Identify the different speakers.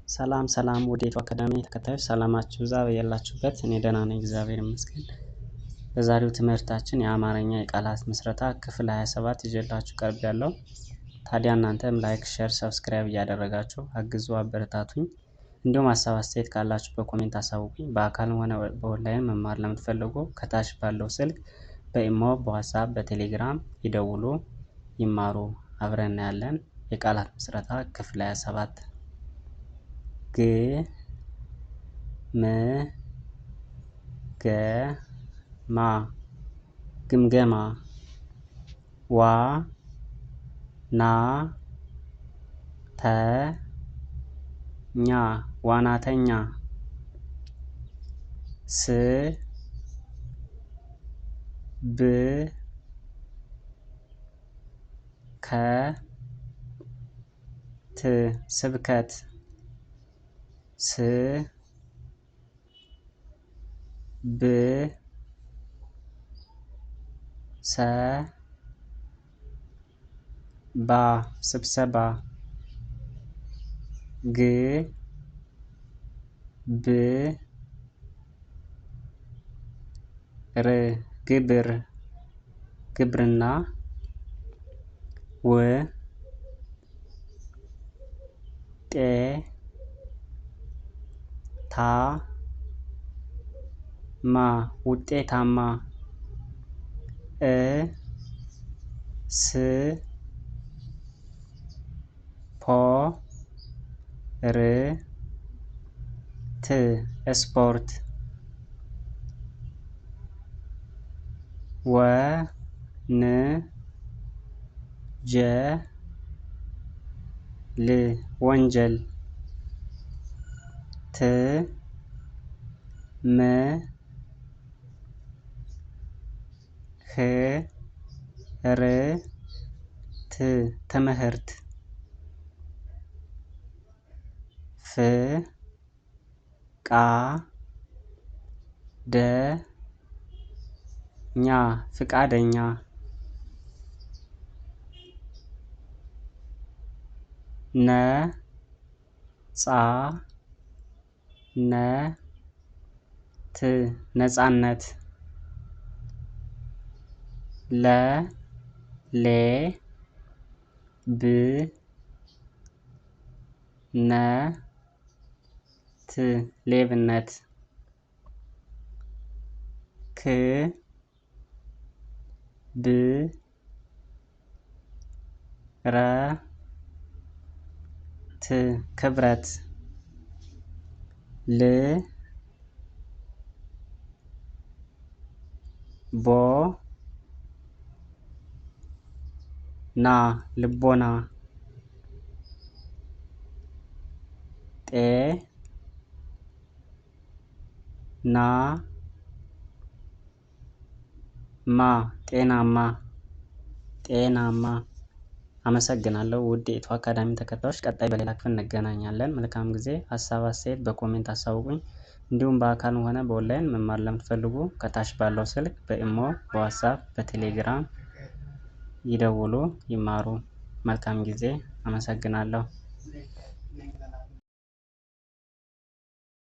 Speaker 1: ሰላም ሰላም ወደ ኢትዮ አካዳሚ ተከታዮች ሰላማችሁ ይብዛ በያላችሁበት። እኔ ደህና ነኝ፣ እግዚአብሔር ይመስገን። በዛሬው ትምህርታችን የአማርኛ የቃላት ምስረታ ክፍል 27 ይዤላችሁ ቀርቤያለሁ። ታዲያ እናንተም like፣ share፣ subscribe እያደረጋችሁ አግዙ፣ አበረታቱኝ። እንዲሁም ሀሳብ አስተያየት ካላችሁ በ comment አሳውቁኝ። በአካልም ሆነ በኦንላይን መማር ለምትፈልጉ ከታች ባለው ስልክ በኢሞ፣ በዋትስአፕ፣ በቴሌግራም ይደውሉ፣ ይማሩ። አብረን እናያለን። የቃላት ምስረታ ክፍል 27። ግ ም ገ ማ ግምገማ። ዋ ና ተ ኛ ዋናተኛ። ስ ብ ከ ት ስብከት። ስ ብ ሰ ባ ስብሰባ። ግ ብ ር ግብር ግብርና። ው ጤ ታ ማ ውጤታማ። እ ስ ፖ ር ት ስፖርት። ወ ን ጀ ል ወንጀል። ት ም ህ ር ት ትምህርት። ፍ ቃ ደ ኛ ፍቃደኛ። ነ ጻ ነ ት ነጻነት። ለ ሌ ብ ነ ት ሌብነት። ክ ብ ረ ት ክብረት። ል ቦ ና ልቦና። ጤ ና ማ ጤናማ ጤናማ። አመሰግናለሁ ውድ የኢትዮ አካዳሚ ተከታዮች፣ ቀጣይ በሌላ ክፍል እንገናኛለን። መልካም ጊዜ። ሀሳብ አስተያየት በ comment አሳውቁኝ። እንዲሁም በአካልም ሆነ በኦንላይን መማር ለምትፈልጉ ከታች ባለው ስልክ በኢሞ፣ በዋትስአፕ፣ በቴሌግራም ይደውሉ፣ ይማሩ። መልካም ጊዜ። አመሰግናለሁ።